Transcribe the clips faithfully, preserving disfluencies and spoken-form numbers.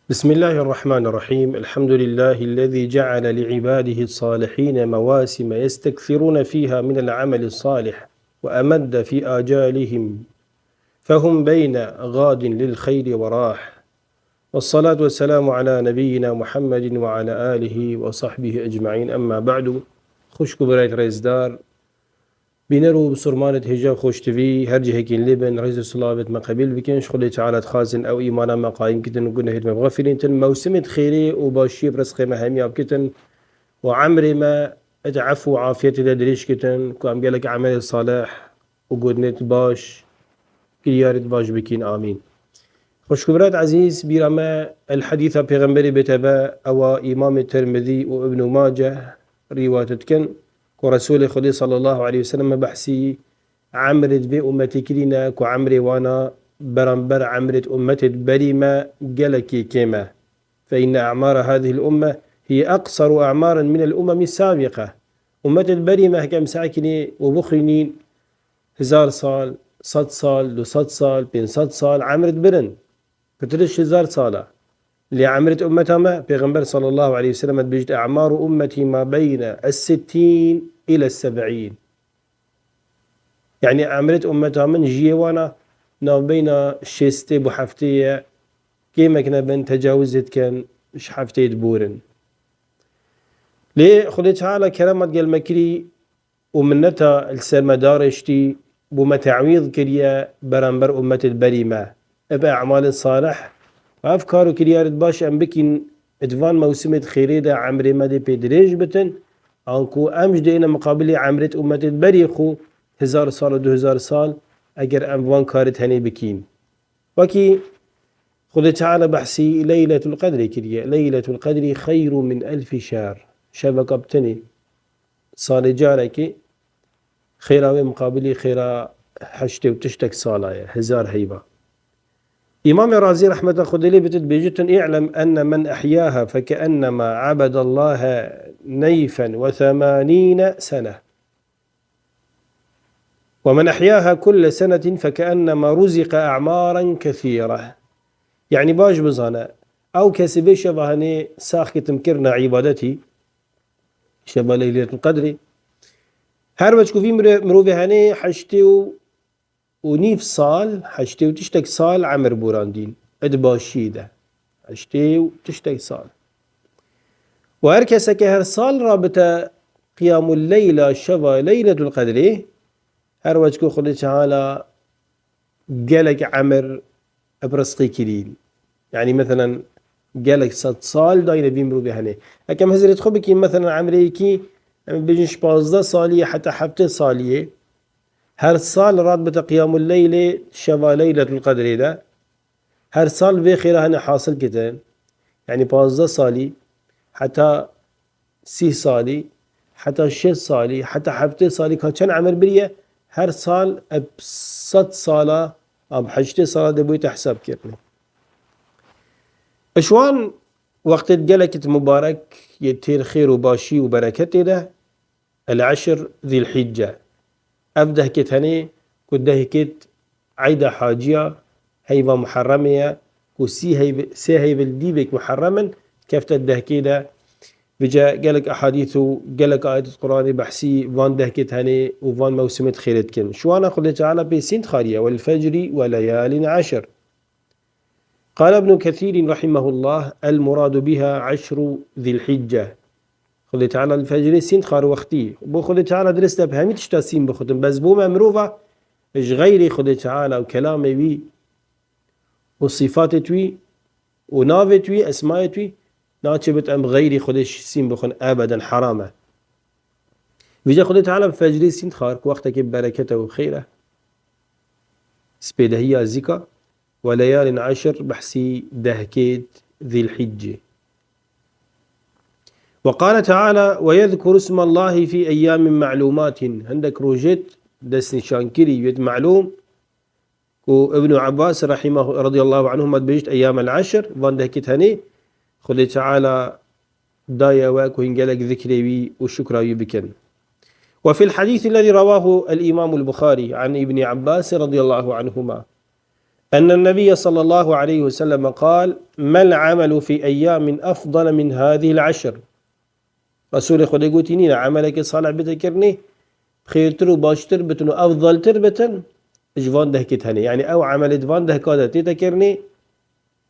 بسم الله الرحمن الرحيم. الحمد لله الذي جعل لعباده الصالحين مواسم يستكثرون فيها من العمل الصالح وأمد في آجالهم فهم بين غاد للخير وراح. والصلاة والسلام على نبينا محمد وعلى آله وصحبه أجمعين. أما بعد. Xwişk û birayt rêzdar, bîner û bisurmanêt hêja xweştivî, her cihekî lê bin, rêz û silavêt me qebîl bikin. Ji Xwedê Teala dixwazin ew îmana me qayîm kitin û gunehêt me bixefirîntin. Mewsimêt xêrê û başiyê bi rizqê me hemiya bikitin û emrê me di efû û afiyetê de dirêj kitin, ku em gelek emelê salih û gotinêt baş, kiryarêt baş bikîn. Amîn. Xwişk û birayt ezîz, bîra me El Hedîsa Pêxemberê bête be, ewa Îmamê Tirmidî û Ibnû Maceh rîwayet dikin, ku Resûlê Xwedê sallallahu aleyhi ve sellem behsî emrêt vê ummetê kirîne, ku emrê wana beramber emrêt ummetêt berî me gelekî kêm e. Fe inne a'mara hadihil umme hiye aqsaru a'maran minel umemi sabiqe. Ummetêt berî me, heke em sakinî û bixwînîn, hezar sal, sed sal, du sed sal, pênc sed sal emrêt birin. Pitir ji hezar sal e. Lê emrêt ummeta me, Pêxember sallallahu aleyhi ve sellem dibêjit, "A'maru ummeti ma beyne es-sittîn ile seb'în." Yanî emrêt ummeta min, jiyê wana navbeyna şêstê bo heftê ye, kêmek nebin, tecawizê dikin, ji heftê diborin. Lê Xwedê Teala keremat gel me kirî, û minneta li ser me darêştî, bo me te'wîz kiriye beramber ummetêt berî me. Ev e'malêt salih û ev kar û kiryarêt baş em bikîn, di van mewsimêt xêrê de emrê me dê pê dirêj bitin, anku em jî dê êne miqabilê emrêt ummetêt berî xwe hezar sal û du hezar sal, eger em van karêt henê bikîn. Wekî Xwedê Teala behsî Leyletul Qedrê kiriye. Leyletul Qedrî xeyrû min elfî şehr. Şeveka bi tenê salê carekê xêra wê miqabilî xêra heştê û tiştek sala ye, hezar heyva. Îmamê Razî rehmeta Xwedê lê bite dibêjitin, "I'lem enne men ehyâha fekeennema abedallahe neyfen ve semânîne sene." "Ve men ehyâha kulle senetin fekeennema ruzika a'mâren kethîre." Yanî baş bizane, ew kesê vê şeva henê sax kitim kirine îbadetî, şeva Leyletul Qedrî, her weç ku vî mire-, mirovê henê heştê û, û nîv sal, heştê û tiştek sal emir borandîn, ed başî de. Heştê û tiştek sal. Û her keseke her sal rabite Qiyamul Leyla şeva Leyletul Qedrê, her weç ku Xwedê Teala gelek emir bi rizqî kirîn. Yanî, meselen, gelek sed sal dayne vî mirovê henê. Ekem hizrêt xwe bikîn, meselen, emrê yekî, em bêjin, ji pazdeh saliyê heta heftê saliyê, her sal rat bite Qiyamul Leylê şeva Leyletul Qedrê de. Her sal vê xêra hene hasil kitin. Yanî pazdeh salî heta sî salî, heta şêst salî, heta heftê salî ka çend emir biriye, her sal eb sed sala, ab heştê sala de bûyte hesab kirinê. Ji wan wextêt gelekit mubarek yê têr xêr û başî û bereketê de, El Eşir Zîlhîcce. Ev dehkê tenê ku dehkêt eyda haciya heyva Muharremê ye, ku sî heyv-, sê heyvil dîvêk Muharrem in, kefte dehkê de. Vêce gelek ehadîth û gelek ayetêt Qur'anê behsî van dehkêt henê û van mewsimêt xêrê dikin. Ji wana Xwedê Teala pê sînd xariye, "Wel fecri we leyalin eşir." قال ابن كثير رحمه الله: المراد بها عشر ذي الحجة. Xwedê Teala li fecrê sînd xar wextî. Bo Xwedê Teala dirist e bi hemî tişta sîn bixutin. Bes bo me mirova ji xeyrê Xwedê Teala û kelamê wî û sîfatêt wî û navêt wî, esmayêt wî, naçe bit em bi xeyrî Xwedê sîn bixwin, ebeden heram e. Vêca Xwedê Teala bi fecrê sînd xar ku wextekê bi bereket e û xêr e. Spêdehiya zîka. Ve leyalin eşir, behsî dehkêt Zîlhiccê. Ve qale Teala: "Ve yezkuru ismallahi fî eyyamin me'lumatin." Hindek rojêt destnîşankirî yêt melûm, ku Ibnû Ebbas rahîmeh-, radîyallahu anhuma dibêjit, "Eyyamel eşir", van dehkêt henê, Xwedê Teala daye we ku hîn gelek zikrê wî û şukra wî bikin. Ve fil hadîsillezî rewâhu el-Îmamul Buxarî an Îbnî Ebbas radîyallahu anhuma. أن النبي صلى الله عليه وسلم قال: ما العمل في أيام أفضل من هذه العشر؟ Resûlê Xwedê gotî, nîne emeleke salih bête kirinê xêrtir û baştir bitin û efdaltir bitin ji van dehkê tenê. Yani ew emelê di van dehka de tête kirinê,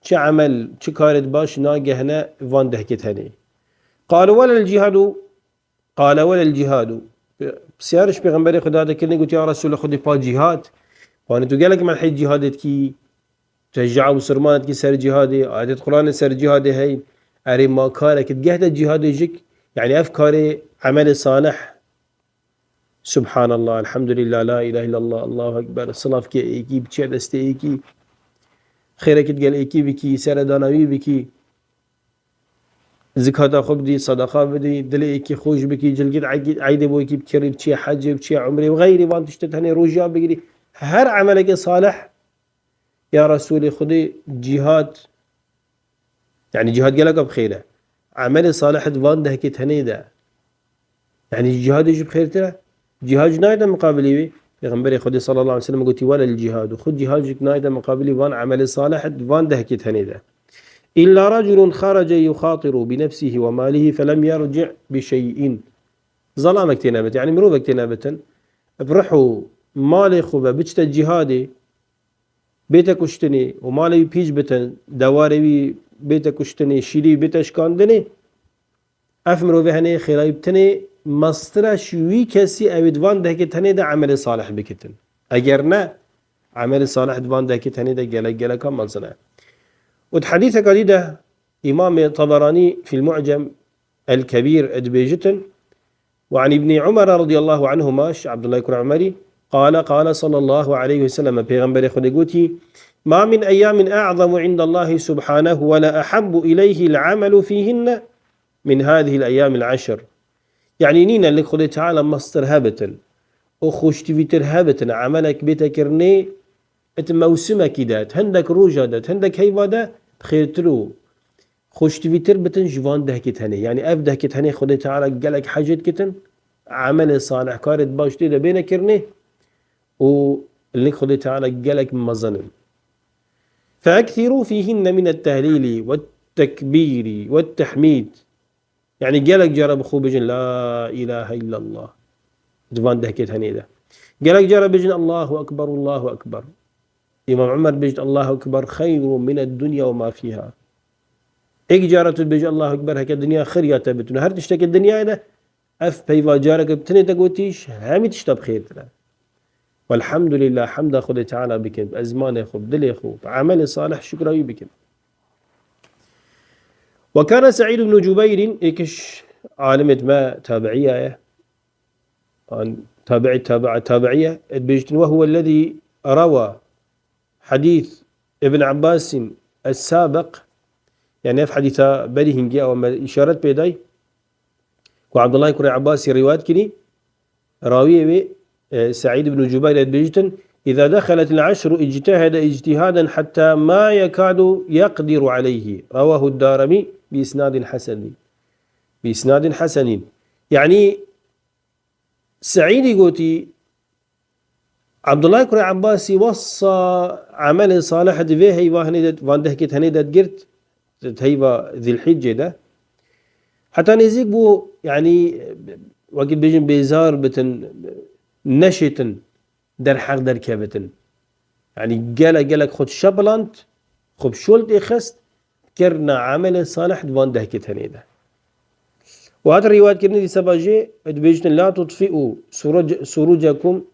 çi emel, çi karê baş nagehne van dehkê tenê. قالوا: ولا الجهاد؟ قال: ولا الجهاد. Pisyariş Pêxemberê Xwedê de kirinê, gotî, ya Resûlê Xwedê, pa cîhad? Wanê tu gelek medhê cîhadê dikî, teşcia Musulman dikî ser cîhadê, ayetê Qur'anê ser cîhadê hey. Erê ma karek digehte cîhadê jik, yani ev karê emelê salih. Subhanallah, elhamdülillah, la ilahe illallah, Allahu Ekber, silavkê êkî, biçiye destê êkî, xêrekî digel êkî bikî, seredana wî bikî, zikata xwe bidî, sadaqa bidî, dilê êkî xweş bikî, cilgît eydê bo êkî bikirî, biçiye hecê, biçiye umrê û xeyrî van tiştê tenê rojiya bigirî. Her emeleke salih ya Resûlê Xwedê cîhad, yani cîhad geleka bi xêr e. Emelê salih di van dehkê tenê de. Yani cîhadê jî bi xêrtir e. Cîhad jî nayête miqabilî wî. Pêxemberê Xwedê sallallahu aleyhi ve sellem gotî: "Wele l cîhadu." Xwe cîhad jî nayête miqabilî van emelê salih di van dehkê tenê de. "Illa reculun xarace yuxatiru bi nefsihi ve malihi felem yerci bi şey'in." Zalamek têne bit, yani mirovek têne bitin. Bi rih û malê xwe ve biçte cîhadê, bête kuştinê û malê wî pîç bitin, dewarê wî bête kuştinê, şîrî wî bête şikandinê, ev mirovê henê xêra wî bi tinê mestir e ji wî kesî ew ê di van dehkê tenê de emelê salih bikitin. Eger ne, emelê salih di van dehkê tenê de gelek geleka mezin e. Û di hedîseka dî de Îmamê Taberanî fîl Mu'cem el Kebîr dibêjitin, وعن ابن عمر رضي الله عنهما، ji Abdullah kurê Umerî, قال قال صلى الله عليه وسلم، Pêxemberê Xwedê gotî: "ما من أيام أعظم عند الله سبحانه ولا أحب إليه العمل فيهن من هذه الأيام العشر." Yani nîne li Xwedê Teala mestir hebitin û xweştivîtir hebitin, emelek bête kirinê, di mewsimekî de, di hindek roja de, di hindek heyva de xêrtir û xweştivîtir bitin ji van dehkê tenê. Yani ev dehkê tenê Xwedê Teala gelek hecê dikitin, emelê salih, karê baş tê de bêne kirinê û li Xwedê Teala gelek mezin in. فأكثروا فيهن من التهليل والتكبير والتحميد. Yani gelek cara bi xwe bijin, "La ilahe illallah." Di van dehkê tenê de. Gelek cara bijin, "Allahu Ekber, Allahu Ekber." Îmam Umer bijit, "Allahu Ekber xeyrun mined dunya ve ma fîha." Êk cara tu dibêjî, "Allahu Ekber", heke dinya xir ya te bitin. Her tiştekê dinyayê de ev peyva careke bi tinê te gotî, ji hemî tişta bi xêrtir e. Welhamdulillah, hemda Xwedê Teala bikin, bi ezmanê xwe, bi dilê xwe, bi emelê salih şukra wî bikin. Ve kana Seîd ibn Cubeyr, êk ji alimêt me tabiiya ye, an tabiî tabiî tabiî ye, dibêjtin, "Ve huve lezî rewa hadîs Ibn Abbasîn es-sabiq", yani ev hadîsa berî hingî ew me îşaret pê day, ku Abdullah kurê Abbasî rîwayet kirî, rawiyê wê, e, Seîd ibn Cubeyr dibêjtin, "Îza dexeletil eşru ictehede ictihaden hetta ma yekadu yeqdiru aleyhi." Rewahu Daremî bi isnadin hasenî. Bi isnadin hasenîn. Yani Seîdî gotî, Abdullah kurê Abbasî wesa emelê salih di vê heyva hinê de, van dehkê tenê de digirt, di heyva Zilhicê de. Heta nêzîk bû, yani, wekî dibêjin bêzar bitin, neşêtin, derheq derkevitin. Yani gelek gelek xwe şebiland, xwe bi şol têxist, kirina emelê salih di van dehkê tenê de. Û hat rîwayetkirinê dîsa ba jê dibêjin, "La tutfi'u suruc-, surucakum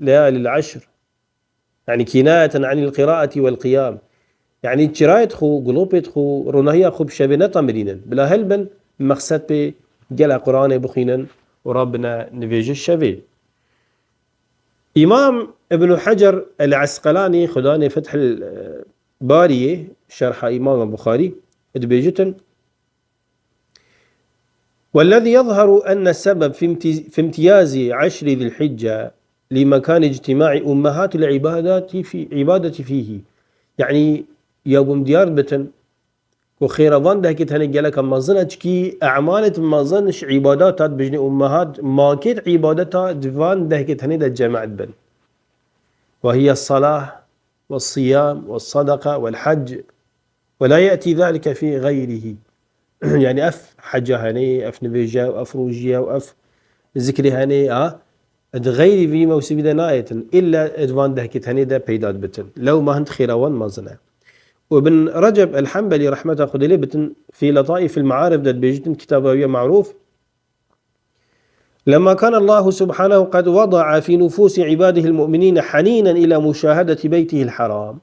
leyalil eşr." Yani kinayeten anil qiraati vel qiyam. Yani çirayet xwe, gulopêt xwe, ronahiya xwe bi şevê netamirînin. Bila hilbin, mexsed pê gela Qur'anê bixwînin û rabine nivêje şevê. Îmam Ibn Hecer el-Esqelanî, Xudanê Fethil, e, Bariyê, şerha Îmam Buxarî, dibêjitin, "Wellezî yezheru enne sebeb fi imti-, fi imtiyazî eşrî Zilhicce li mekanî ictimai ummehatil ibadati fi, ibadati fîhî." Yani, ya bûm diyar bitin, ku xêra van dehkê tenê geleka mezin e, çikî emalêt mezin ji îbadata dibêjinê ummehat, makêt îbadeta di van dehkê tenê de cemaet bin. Ve hiye salah, والصيام والصدقة والحج، ولا يأتي ذلك في غيره. Yani ev heca henê, ev nivêje, ev rojiye, ev zikrê henê, ha, di xeyrî vî mewsimî de nayêtin. Îlla di van dehkê tenê de peyda dibitin. Lewma hind xêra wan mezin e. Û Ibn Receb el-Hembelî, rehmeta Xwedê lê bitin, fî Letaîf el-Mearif de dibêjitin, kitaba wî ye marûf, لما كان الله سبحانه قد وضع في نفوس عباده المؤمنين حنينا إلى مشاهدة بيته الحرام،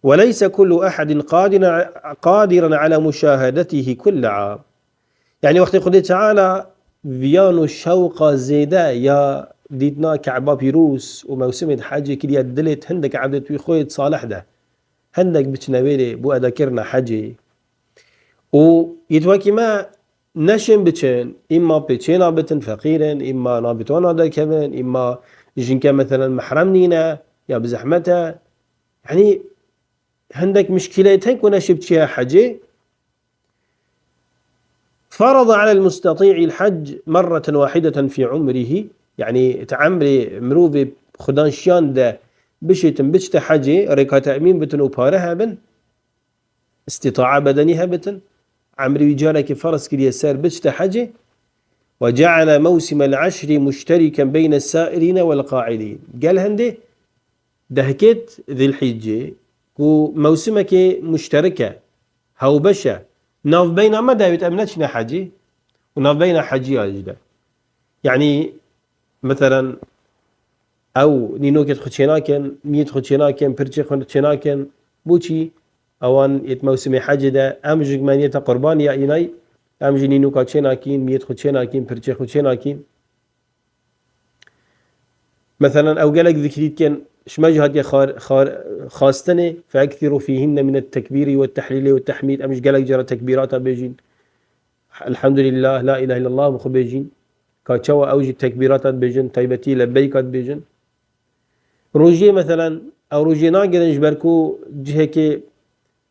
وليس كل أحد قادر، قادرا على مشاهدته كل عام. Yani wextê Xwedê Teala viyan û şewqa zêde ya dîtina Ke'ba pîroz û mewsimê hecê kiriye dilê hindek ebdê wî xwê salih de. Hindek biçine wê rê bo edakirina hecê. Û yê wekî me neşên biçin, îmma pê çêna bitin feqîr in, îmma nabit wana derkevin, îmma jinke meselen mehrem nîne, ya bi zehmet e. Yanî hindek mişkîleyê tên ku neşê biçiye hecê. فرض على المستطيع الحج مرة واحدة في عمره. Yanî ti emrê mirovê xudan şiyan de bişêtin biçite hecê, rêka temîn bitin û pare hebin. Îstîtaa bedenî hebitin, emrî wî carekî ferz kiriye ser biçite hecê. وجعل موسم العشر مشتركا بين السائرين والقاعدين. Gel hindê dehkêt Zilhîcê ku mewsimekê muşterik e, hewbeş e, navbeyna me de wêt em neçine hecê û navbeyna heciya jî de. Yanî, meselen, ew nînokêt xwe çênakin, miyêt xwe çênakin, pirçê xwe çênakin. Boçî? Ewan êt mewsimê hecê de, em jî me niyeta qurbaniya înay, em jî nînoka çênakîn, miyêt xwe çênakîn, pirçê xwe çênakîn. Meselen, ew gelek zikrî dikin, ji me jî hatiye xar-, xar-, xastinê, فأكثروا فيهن من التكبير والتهليل والتحميد, em ji gelek cara tekbîrata bêjîn. Elhamdulillah, la ilahe illallah bi xwe bêjîn. Ka çawa ew jî tekbîrata dibêjin, taybetî lebbeyka dibêjin. Rojiyê, meselen, ew rojiyê nagirin ji ber ku cihekê,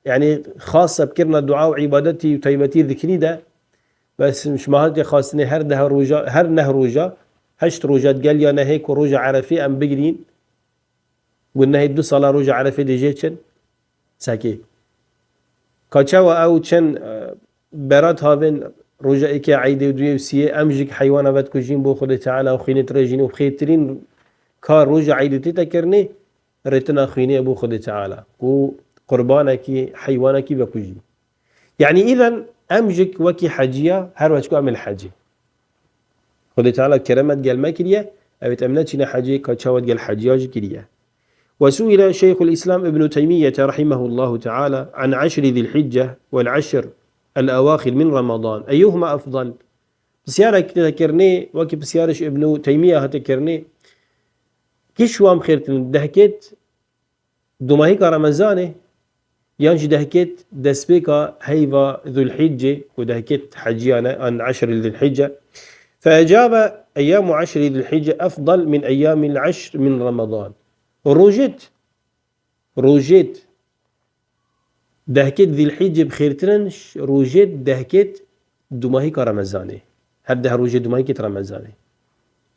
yanî, xas e bi kirina dua û îbadetî û taybetî zikrî de. Bes ji me hatiye xastinê her deh roja, her neh roja, heşt roja digel ya nehê ku roja Erefê em bigirîn. Gunehê du sala roja Erefê dê jê çin. Sekê. Ka çawa ew çend, e, berat havên roja êkê eydê û duyê û siyê em jî heywana vedikujîn bo Xwedê Teala û xwînê dirêjîn û xêrtirîn kar roja eydê tê te kirinê, rêtina xwînê ye bo Xwedê Teala. Ku qurbanekî, heywanekî vekujî. Yanî îden em jî wekî heciya her weçku em ê li hecê. Xwedê Teala keremet gel me kiriye, ew êt em neçîne hecê, ka çawa gel heciya jî kiriye. وسئل شيخ الإسلام ابن تيمية رحمه الله تعالى عن عشر ذي الحجة والعشر الأواخر من رمضان أيهما أفضل؟ Pisyarek tê kirinê, wekî pisyarê ji Ibnû Teymiye hate kirinê, kî ji wan xêrtir in, dehkêt dumahîka Remezanê, yan jî dehkêt destpêka heyva Zulhîccê, ku dehkêt heciyan e, an eşrî Zulhîcce. فأجاب: أيام عشر ذي الحجة أفضل من أيام العشر من رمضان. Rojêt, rojêt dehkêt Zîlhîcê bi xêrtir in ji rojê dehkêt dumahîka Remezanê. Her deh rojê dumahîkêt Remezanê.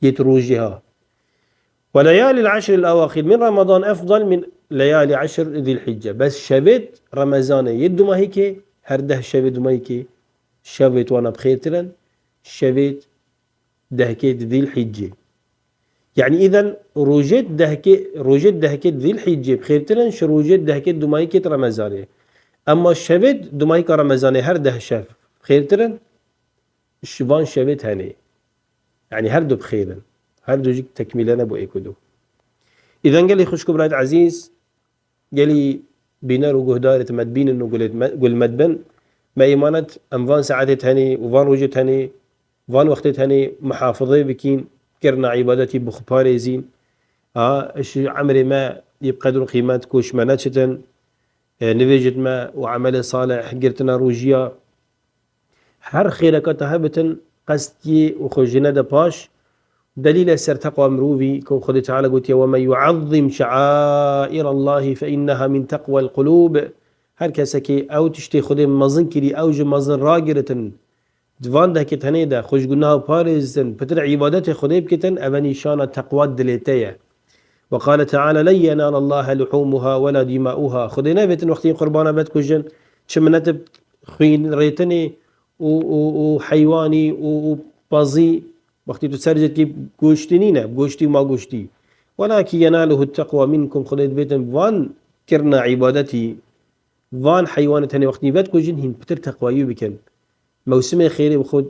Yêt rojê ha. وليالي العشر الأواخر من رمضان أفضل من ليالي عشر ذي الحجة. Bes şevêt Remezanê yêt dumahîkê, her deh şevê dumahîkê, şevêt wana bi xêrtir in, şevêt dehkê di Zîlhîccê. Yanî îden rojêt dehkê, rojêt dehkê di Zîlhîccê bi xêrtir in ji rojêt dehkê dumayîkê di Remezanê. Emma şevêt dumayîka Remezanê her deh şev bi xêrtir in ji van şevêt henê. Yanî her du bi xêr in. Her du jî tekmîle ne bo êk û du. Îden gelî xwişk û birayet ezîz, gelî bîner û guhdarêt me dibînin û gulêt me, gul me dibin, me îmanet em van saetê tenê û van rojê tenê, van wextê tenê muhafaze bikîn, kirina îbadetî bi xwe parêzîn. Ha, ji emrê me yê bi qedr û qîmet ku ji me neçitin, e, nivêjit me û emelê salih, girtina rojiya, her xêreka te hebitin, qestiyê û xwe jine de paş. Delîl e ser teqwa mirovî, ku Xwedê Teala gotiye, "ومن يعظم شعائر الله فإنها من تقوى القلوب." Her kesekî ew tiştê Xwedê mezin kirî, ew ji mezin ragiritin, di van dehkê tenê de xwe ji gunaha parêzitin, pitir îbadetê Xwedê bikitin, ev e nîşana teqwa dilê te ye. وقال تعالى: لن ينال الله لحومها ولا دماؤها. Xwedê nebêtin wextî qurbana vedkujin, çi minet bi xwîn rêtinê û, û, û heywanî û, û pazî, wextî tu ser cêtkî goştî nîne, goştî û ma goştî. ولكن يناله التقوى منكم. Xwedê dibêtin van kirina îbadetî, van heywanê tenê wextî vedkujin, hîn pitir teqwayî bikin. Mewsimê xêrê bi xwe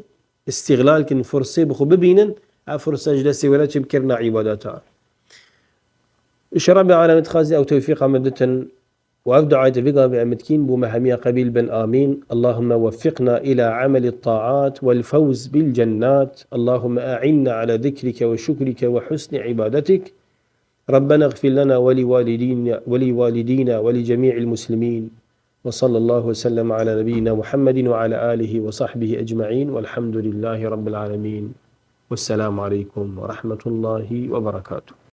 îstîxlal kin, fursê bi xwe bibînin, ev fursa ji destê we neçe bi kirina îbadeta. Îşe Rabbê Alemê dixwazî ew tewfîqa me bitin û ev duayê te vê gavê em dikîn bo me hemiya qebîl bin. Amîn. اللهم وفقنا إلى عمل الطاعات والفوز بالجنات. اللهم أعنا على ذكرك وشكرك وحسن عبادتك. ربنا اغفر لنا ولوالدينا، ولوالدينا ولجميع المسلمين. وصلى الله وسلم على نبينا محمد وعلى آله وصحبه أجمعين، والحمد لله رب العالمين. والسلام عليكم ورحمة الله وبركاته.